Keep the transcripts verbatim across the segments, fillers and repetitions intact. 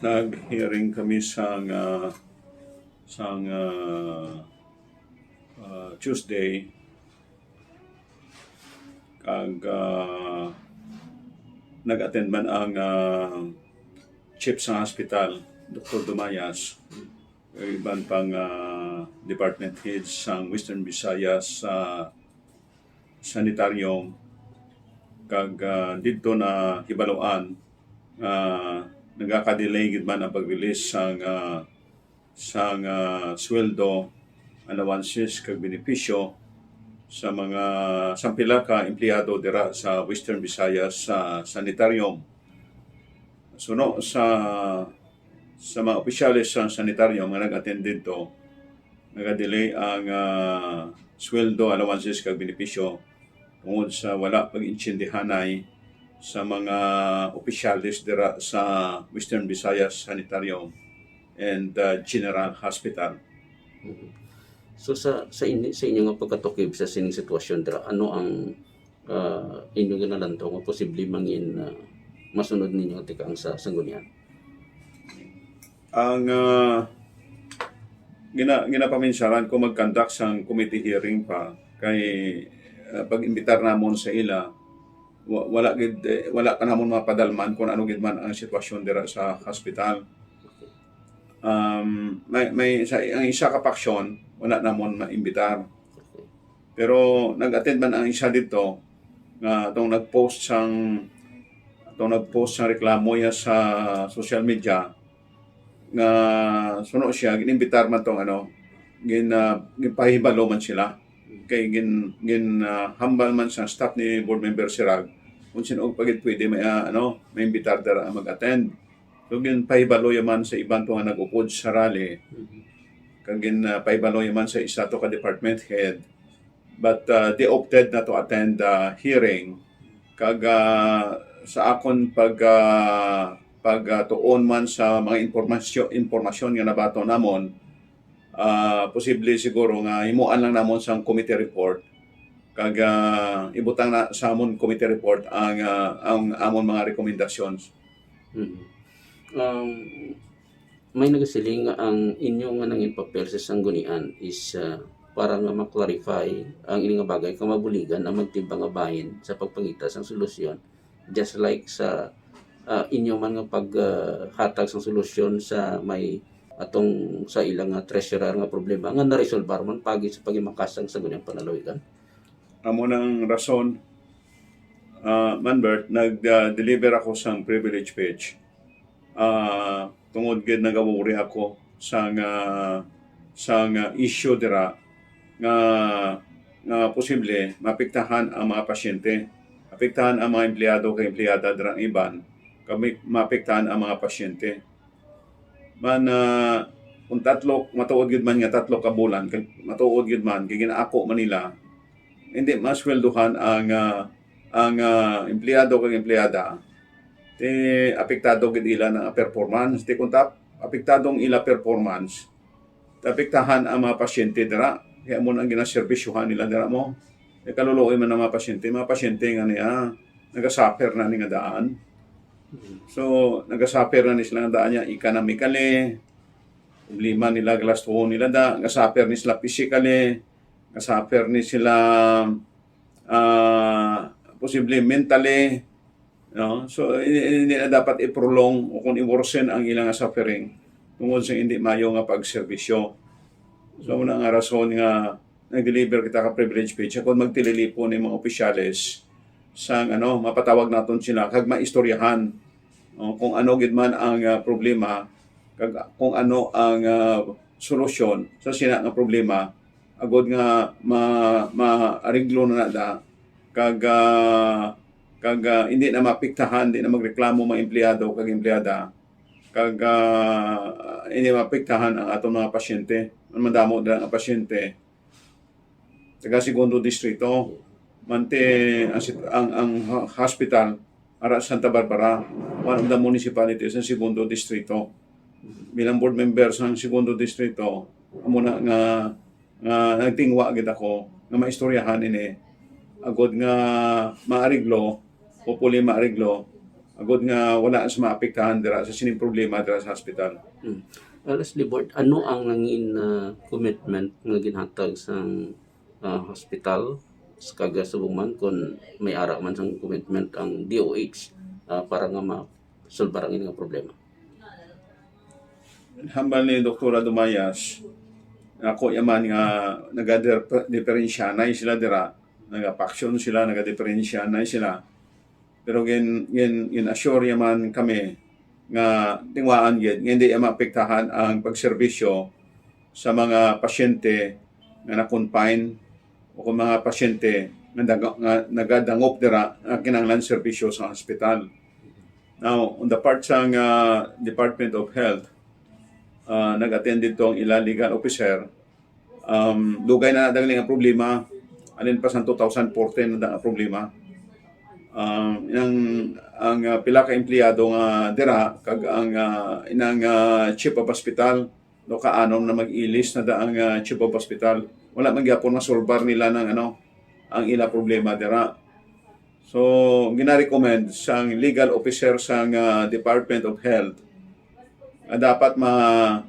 Nag-hearing kami sang, ah, sang, ah, ah, Tuesday, kag, ah, nag-attend man ang, ah, chief sa hospital, Doktor Dumayas, iban pang, ah, department heads sang Western Visayas sa sanitarium, kag, ah, didto na hibaluan nga nagaka-delay gid man ang pag-release sang, ah, sang, ah, sweldo, allowances, kag benepisyo sa mga, sa pila ka empleyado dira sa Western Visayas sa sanitarium. Suno sa, sa mga opisyales sa sanitarium nga nag-attend didto, nagadelay ang, ah, sweldo, allowances, kag benepisyo tungod sa wala pag-intindihanay sa mga opisyales dira sa Western Visayas Sanitarium and, ah, General Hospital. Mhm. So sa sa inyo, sa inyo nga pagkatukib sa sining sitwasyon dira, ano ang, ah, inyo ginalantaw nga posible mangin, ah, masunod ninyo tikang sa sanggunian? Ang, ah, gina-, ginapaminsaran ko mag-conduct sang committee hearing pa kay, ah, pag-imbitar namon sa ila, wa-, wala gid, eh, wala pa namon mapadalman kung ano gid man ang sitwasyon dira sa hospital. Um, may, may sa, ang isa ka paksyon, wala namon maimbitar. Pero nag-attend man ang isa didto nga atong nag-post sang, atong nag-post sang reklamo niya sa social media nga suno siya, ginimbitar man tong ano, gin, ah, ginpahibalo man sila. Kay gin, gin, ah, hambal man sa staff ni Board Member Sirag kung sino pa gid pwede may, ah, ano, maimbitar dira mag-attend. So, ginpahibalo man sa iban to nga nag-upod sa rally. Mhm. Kag gin, ah, pahibalo man sa isa to ka department head. But, ah, they opted not to attend the hearing. Kag, ah, sa akon pag, ah, pag, ah, tuon man sa mga impormasyon, impormasyon nga nabaton namon, ah, posible siguro nga himuan lang namon sang committee report. Kag, ah, ibutang na sa amon committee report ang, ah, ang amon mga recommendations. Mhm. Um, may nagasiling nga ang inyo nga nangin papel sa sanggunian is, ah, para nga ma-clarify ang ini nga bagay kag mabuligan ang magtimbang nga bahin sa pagpangita sang solusyon, just like sa, ah, inyo man nga pag, ah, hatag sang solusyon sa may atong sa ilang nga treasurer nga problema nga naresolbar man pagi sa paghimakas sang sangguniang panlalawigan. Amo nang rason, ah, Manbert, nag, ah, deliver ako sang privilege speech, ah, tungod gid nagawori ako sang, ah, sang, ah, issue dira nga, nga posible maapektahan ang mga pasyente, apektahan ang mga empleyado kag empleyada dira ang iban, kag may, maapektahan ang mga pasyente. Man, ah, kung tatlo, matuod gid man nga tatlo ka bulan, kag matuod gid man kay ginaako man nila, hindi masweldohan ang, ah, ang, ah, empleyado kag empleyada, ti apektado gid ila nga performance. Ti kung tap-, apektado ang ila performance, ti apektahan ang mga pasyente dira. Kaya mo ang ginaserbisyuhan nila dira mo. Kay kaluluoy man ang mga pasyente, mga pasyente nga niya, nagasuffer na ni nga daan. So, nagasuffer na ni sila nga daan niya economically, problema nila, galastuhon nila da, nagasuffer ni sila physically, nagasuffer ni sila, ah, posible mentally, no? So, hindi, hindi na dapat i-prolong o kung i-worsen ang ilang suffering tungod sa hindi mayo nga pagserbisyo. So, muna nga rason nga nag-deliver kita ka privilege speech, ako magtililipon ni mga opisyales sang, ano, mapatawag naton sila kag maistoryahan, no, kung ano gid man ang, ah, problema kag kung ano ang, ah, solusyon sa sina nga problema, agod nga ma-, maariglo na nada kag, ah, kag, ah, hindi na maapektahan, hindi na magreklamo mga empleyado kag empleyada, kag, ah, hindi maapektahan ang aton mga pasyente. Ang madamo dira nga pasyente taga Segundo Distrito. Manti ang sit-, ang, ang ho-, hospital ara sa Santa Barbara, one of the municipalities sa Segundo Distrito. Bilang board member sa Segundo Distrito, amo na nga, nga nagtingwa gid ako nga maistoryahan ini agod nga maariglo, hopefully maariglo, Agod nga wala sa maapektahan dira sa sining problema dira sa hospital. Hmm. Uh, lastly, Board, ano ang nangin, uh, commitment nga ginhatag sang, uh, hospital sa kaga subong man kung may ara man sang commitment ang D O H, uh, para nga ma-solve ang ilang problema? Hambal ni Doktora Dumayas, ako yaman nga nagadiferensyanay sila dira, nagapaksyon sila, nagadiferensyanay sila. Pero gin, gin, gin-assure yaman kami nga tingwaan gid nga hindi maapektahan ang pagserbisyo sa mga pasyente nga na-confine o kung mga pasyente nga, daga- nga nagadangop dira nga kinahanglan serbisyo sa hospital. Now, on the part sang, ah, Department of Health, ah, nag-attend dito ang ila legal officer. Um, dugay na nadangling ang problema. Alin pa sa two thousand fourteen na ang problema. Um, ang, ang, ah, pila ka empleyado nga dira, kag ang, ah, inang, ah, chief of hospital, no, kaanom na mag-ilis na da ang, ah, chief of hospital. Wala man gyapon masolbar nila ng ano, ang ila problema dira. So, ginarecommend sang legal officer sang, ah, Department of Health nga dapat ma-,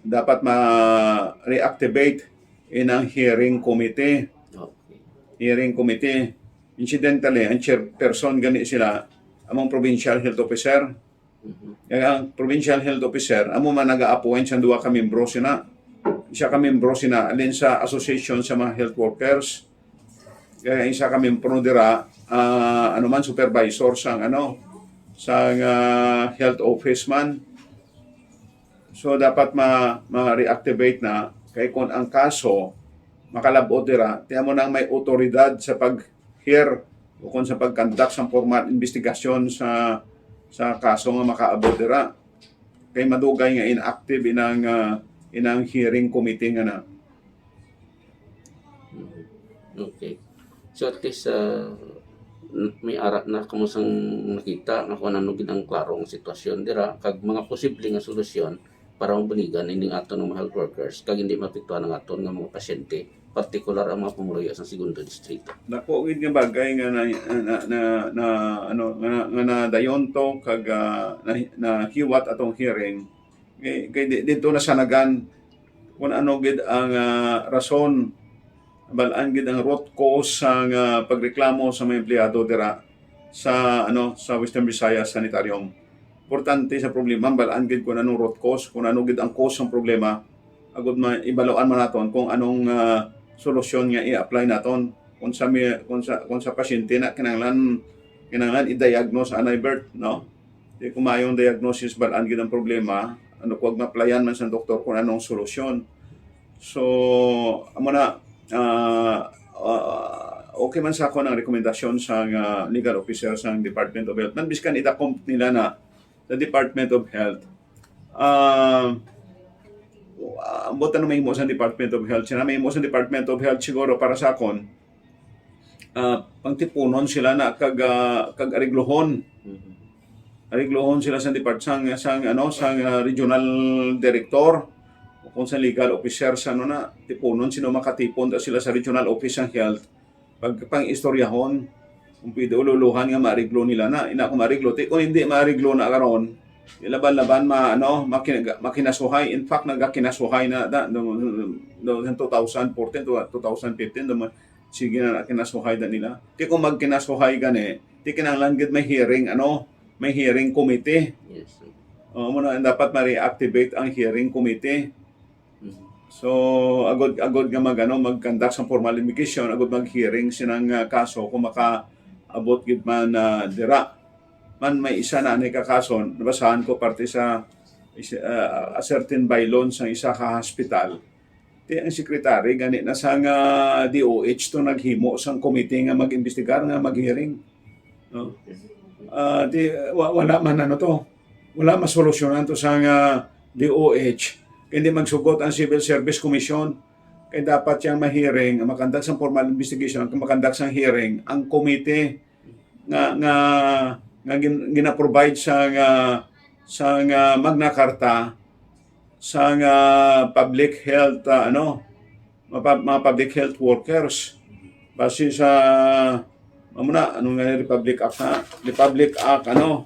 dapat ma-reactivate inang hearing committee. Okay. Hearing committee. Incidentally, ang chairperson gani sila among provincial health officer. Mhm. Kaya ang provincial health officer, amo man naga-appoint sang duha ka membro sina. Isa ka membro sina alin sa association sa mga health workers. Kaya isa ka membro dira, ah, ano man, supervisor sang, ano, sang, ah, health office man. So, dapat ma-, ma-reactivate na kay kung ang kaso makalab-ot dira, tiyan mo nang may otoridad sa pag-hear o kung sa pag-conduct sang formal investigasyon sa, sa kaso nga makaabot dira. Kay madugay nga inactive inang, ah, inang hearing committee nga na. Okay. So, at least, ah, n-, may ara na kamo sang nakita nga kung ano gid ang klaro nga sitwasyon dira, kag mga posible nga solusyon para mabuligan ining aton nga mga health workers, kag hindi maapektuhan ang aton nga mga pasyente, partikular ang mga pumuluyo sa segundo distrito. Dako gid nga bagay nga na, na, na, na, ano, nga, nga nadayon to, kag, ah, na, nahiwat atong hearing. Kay, kay di-, dito nasanagan kung ano gid ang, ah, rason, bal-an gid ang root cause sang, ah, pagreklamo sa mga empleyado dira sa, ano, sa Western Visayas Sanitarium. Importante sa problema, bal-an gid kung anong root cause, kung ano gid ang cause ng problema. Agud ma-, ibaluan man naton kung anong, ah, solusyon nga i-apply naton. Kung sa mi-, kung sa, kung sa pasyente na kinahanglan, kinahanglan i-diagnose anay birth, no? Di ko maayong diagnosis, bal-an gid ang problema. Ano, kung ma-applyan man sa doktor kung anong solusyon. So, amo na, ah, ah, okay man sa ako ang rekomendasyon sa, ah, legal officer sa Department of Health. Man, biskan idakomp nila na sa Department of Health. Ah, ah, ambot na mahimo sa Department of Health. Sina mahimo sa Department of Health siguro para sa akon, ah, pangtipunon sila na kag, ah, kag areglohon. Mhm. Areglohon sila sa depart-, sang, sang, ano, sang, ah, regional director o kung sa legal officer sa, ano na, tipunon sino makatipon ta sila sa regional office sang health. Pag, pang-istoryahon, kung pwede ululuhan nga maariglo nila na, ina kung maariglo, ti, kung hindi maariglo na karon, laban-laban ma-, ano, makin-, makinasuhay. In fact, nagkakinasuhay na da, no, no, no, two thousand fourteen to two thousand fifteen, do, sige na kinasuhay da nila. Ti kung magkinasuhay gani, ti kinahanglan gid may hearing, ano, may hearing committee. Yes, sir. Oo, mo na, dapat ma-reactivate ang hearing committee. Mhm. So, agod, agod nga mag, ano, mag-conduct sa formal investigation, agod mag-hearing sinang, ah, kaso kung makaabot gid man, ah, dira. Man, may isa na ni kakason, nabasahan ko parte sa is-, ah, a certain bylaw sa isa ka hospital. Ti ang secretary gani na sang D O H to naghimo sang committee nga mag-imbestigar, nga mag-hearing. No? Ah, di, wa-, wala man ano to. Wala masolusyonan to sang D O H. Hindi magsugot ang Civil Service Commission. Kay dapat siyang ma-hearing, makandak sang formal investigation, makandak sang hearing, ang committee nga, nga, nga gin-, gina-provide sa nga, sa nga Magna Carta, sa nga public health, ah, ano, mga pub-, mga public health workers. Base sa, Amo na, ano nga yung Republic Act na? Republic Act, ano?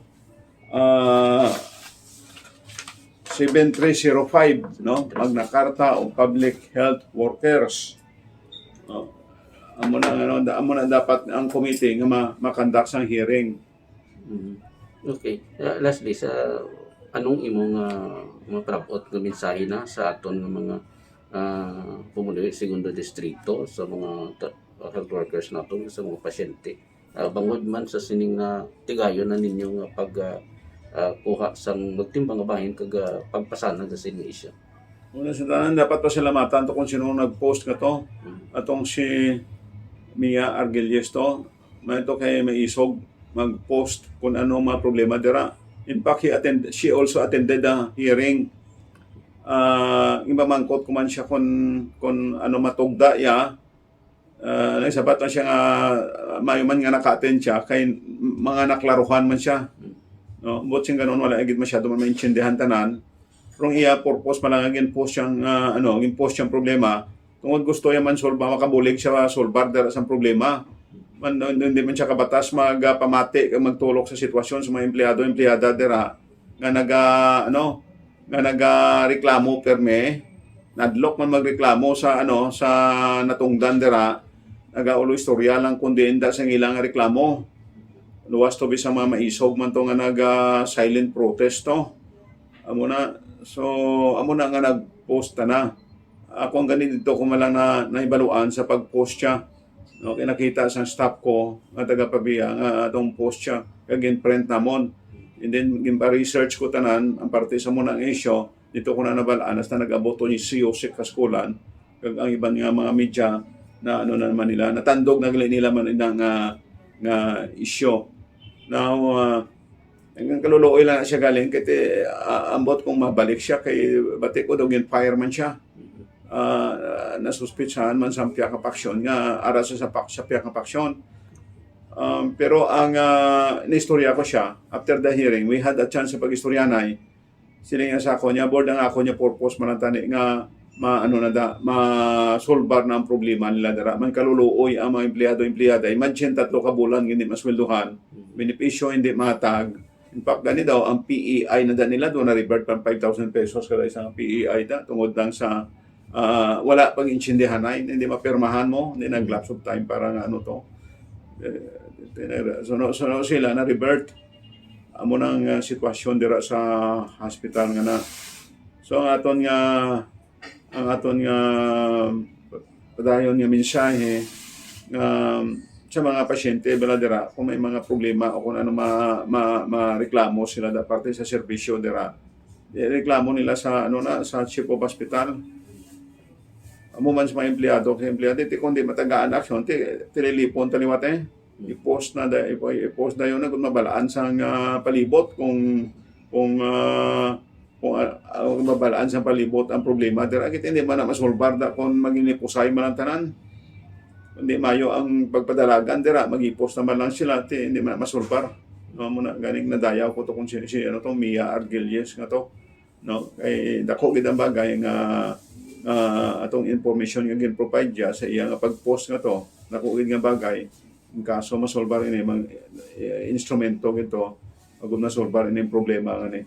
Ah, seven three zero five, no? Magna Carta of Public Health Workers. No? Amo na, ano, da- amo na dapat ang committee nga ma- makandak sang hearing. Mhm. Okay. Uh, lastly, sa anong imong uh, mga prabot nga mensahe na sa aton nga mga uh, pumuluyo segundo distrito, sa mga ta- health workers nato, sa mga pasyente? Uh, bangod man sa sining na tigayon na ninyo nga pag uh, uh, kuha sang magtimbang nga bahin kag uh, pagpasanag sa inyong isyu. Una sa tanan, dapat pasalamatan to kung sino nag-post nga to. Atong si Mia Argelius to. May to kay maisog mag-post kung ano mga problema dira. In fact, he attend, she also attended the hearing. Ah, gimamangkot ko man siya kung, kung ano matugda ya. Ah, nagsabat man siya nga ah, maayo man nga naka-attend siya kay mga naklaruhan man siya. No, but sing ganon wala gid masyado man maintindihan tanan. Pero ang iya purpose pa lang ang gin-post siyang ah, ano, gin-post siyang problema tungod gusto niya man solba, makabulig siya solbar dira sang problema. Man, hindi man siya kabatas magpamati kag magtulok sa sitwasyon sa mga empleyado, empleyada dira nga naga ano, nga nagareklamo perme, nadlok man magreklamo sa ano, sa natungdan dira, nagaulo istorya lang kundi inda sa ilang reklamo. Luwas to bisang mga maisog man to nga naga silent protest to. Amo na, so amo na nga nag-post ta na. Ako ang gani dito ko man lang na nahibaluan sa pag-post siya. No, kay nakita sang staff ko nga taga Pavia nga atong post siya kag gin-print namon. And then gin-research ko tanan ang parte sa muna ang isyu. Dito ko na nabalaan hasta nag-abot to ni C O C Kaskulan kag ang iban nga mga media na ano na naman nila, natandog na gali nila man ina nga nga isyu. Now, uh, ang kaluluoy lang siya galing kay ti- ah, ambot kung mabalik siya kay bati ko daw gin-fire man siya. Ah, nasuspitsahan man sa piyak nga paksyon nga ara sa sa, pak- sa piyak nga paksyon. Um, pero ang uh, naistorya ko siya after the hearing, we had a chance sa pag-istoryanay. Sila nga sa ako niya, board ang ako niya purpose man ang tani nga ma ano na da, masolbar na ang problema nila dara. Man kaluluoy ang mga empleyado, empleyada. Imagine tatlo ka bulan hindi masweldohan. Benepisyo hindi matag. In fact, gani daw ang P E I na da nila doon na revert pang five thousand pesos kada isang P E I da tungod lang sa ah, wala pag-intindihan ay hindi mapirmahan mo, hindi nag lapse of time para nga ano to. Eh, tinira- suno, suno sila na revert. Amo nang ah, sitwasyon dira sa hospital nga na. So ang aton nga ang aton nga padayon nga mensahe nga sa mga pasyente bala dira kung may mga problema o kung ano ma, ma, ma reklamo sila da parte sa serbisyo dira, eh, reklamo nila sa ano na sa chief of hospital. Amo man sa mga empleyado, sa empleyado, ti kung di matagaan aksyon, ti tililipon taliwat eh. I-post na da, i-post na yun na kung mabalaan sang ah, palibot kung kung ah, kung ah, ah, mabalaan sang palibot ang problema. Dira kita hindi man na masolbar da kung maging pusay man ang tanan. Hindi mayo ang pagpadalagan dira, mag-i-post naman lang sila, ti hindi man na masolbar. No, muna ganing nadayaw ko to kung si, si ano to, Mia Argelius nga to. No, kay dako gid ang bagay nga nga atong information nga gin-provide niya sa iya nga pag-post nga to. Dako gid nga bagay. Ang kaso masolbar ini, mang eh, instrumento gid to. Agud masolbar ini ang problema nga ni.